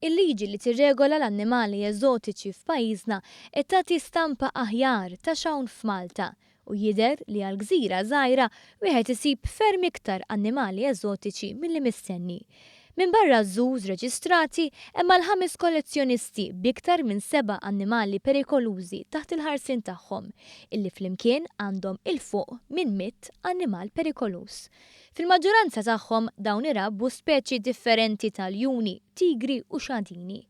Il-liġi li tirregola l-annimali eżotiċi f'pajjiżna qed tagħti stampa aħjar ta' x'hawn f'Malta u jidher li għal gżira żgħira wieħed isib ferm iktar annimali eżotiċi milli mistenni. Minbarra ż-zoos reġistrati, hemm mal-ħames kollezzjonisti b'iktar minn seba' annimali perikolużi taħt il-ħarsien tagħhom, illi flimkien għandhom 'il fuq minn 100 annimal perikoluż. Fil-maġġoranza tagħhom dawn irabbu speċi differenti ta' ljuni, tigri u xadini.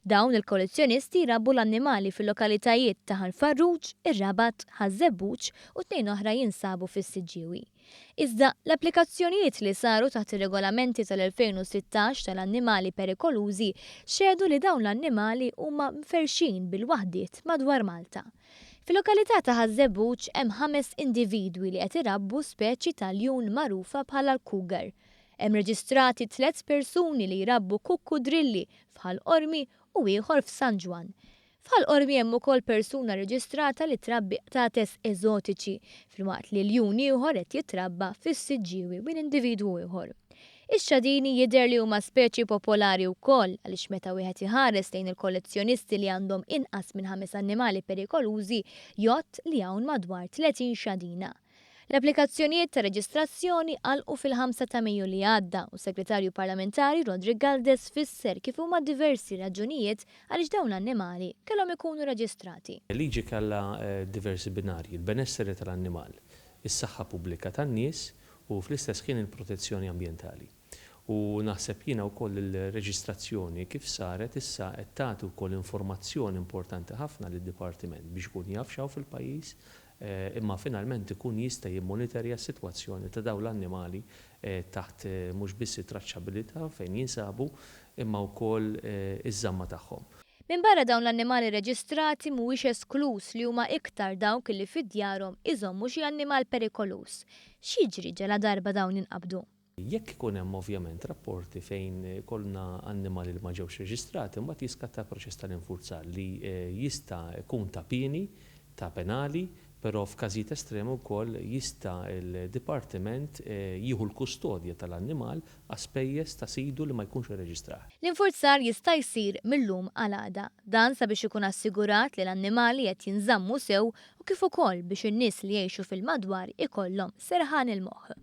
Dawn il-kollezzjonisti jrabbu l-annimali fil-lokalitajiet ta' Ħal Farruġ, ir-Rabat, Ħaż-Żebbuġ u tnejn oħra jinsabu fis-Siġġiewi. Iżda, l-applikazzjonijiet li saru taħt ir-regolamenti tal-2016 tal-annimali perikolużi xehdu li dawn l-annimali huma mferrxin bil-waħdiet madwar Malta. Fil-lokalità ta' Ħaż-Żebbuġ hemm ħames individwi li qed irabbu speċi ta' ljun magħrufa bħala l-cougar. Hemm reġistrati tlett persuni li jrabbu kukkudrilli f'Ħal Qormi u ieħor f'San Ġwann. F'Ħal Qormi hemm ukoll persuna reġistrata li trabbi qtates eżotiċi filwaqt li ljun ieħor qed jitrabba fis-Siġġiewi minn individwu ieħor. Ix-xadini jidher li huma speċi popolari wkoll għaliex meta wieħed iħares lejn il-kollezzjonisti li għandhom inqas minn ħames annimali perikolużi jgħodd li hawn madwar 30 xadina. L-applikazzjonijiet ta' reġistrazzjoni għalqu fil-ħamsa ta' Mejju li għadda u s-Segretarju Parlamentari Roderick Galdes fisser kif huma diversi raġunijiet għaliex dawn l-annimali kellhom ikunu reġistrati. Il-liġi kellha diversi binarji, il-benesseri tal-annimal, is-saħħa pubblika tan-nies u fl-istess ħin il-protezzjoni ambjentali. U naħseb jiena wkoll il-reġistrazzjoni kif saret issa qed tagħti wkoll informazzjoni importanti ħafna lid-dipartiment biex ikun jaf x'hawn fil-pajjiż imma finalment ikun jista' jimmoniterja s-sitwazzjoni ta' dawn l-annimali taħt mhux biss it-traċċabilità fejn jinsabu imma wkoll iż-żamma tagħhom. Minbarra dawn l-annimali reġistrati mhuwiex eskluż li huma iktar dawk li fi djarhom iżommu xi annimal perikoluż. X'jiġri ġaladarba dawn jinqabdu? Jekk ikun hemm ovvjament rapporti fejn ikollna annimali li ma ġewx reġistrati mbagħad jiskatta l-proċess tal-infurzar li jista' jkun ta' pieni, ta' penali, però f'każijiet estremi wkoll jista' l-dipartiment jieħu l-kustodja tal-annimal għas-spejjeż ta' sidu li ma jkunx irreġistrah. L-infurzar jista' jsir mil-lum għal għada. Dan sabiex ikun assigurat li l-annimali qed jinżammu sew u kif ukoll biex in-nies li jgħixu fil-madwar ikollhom serħan il-moħħ.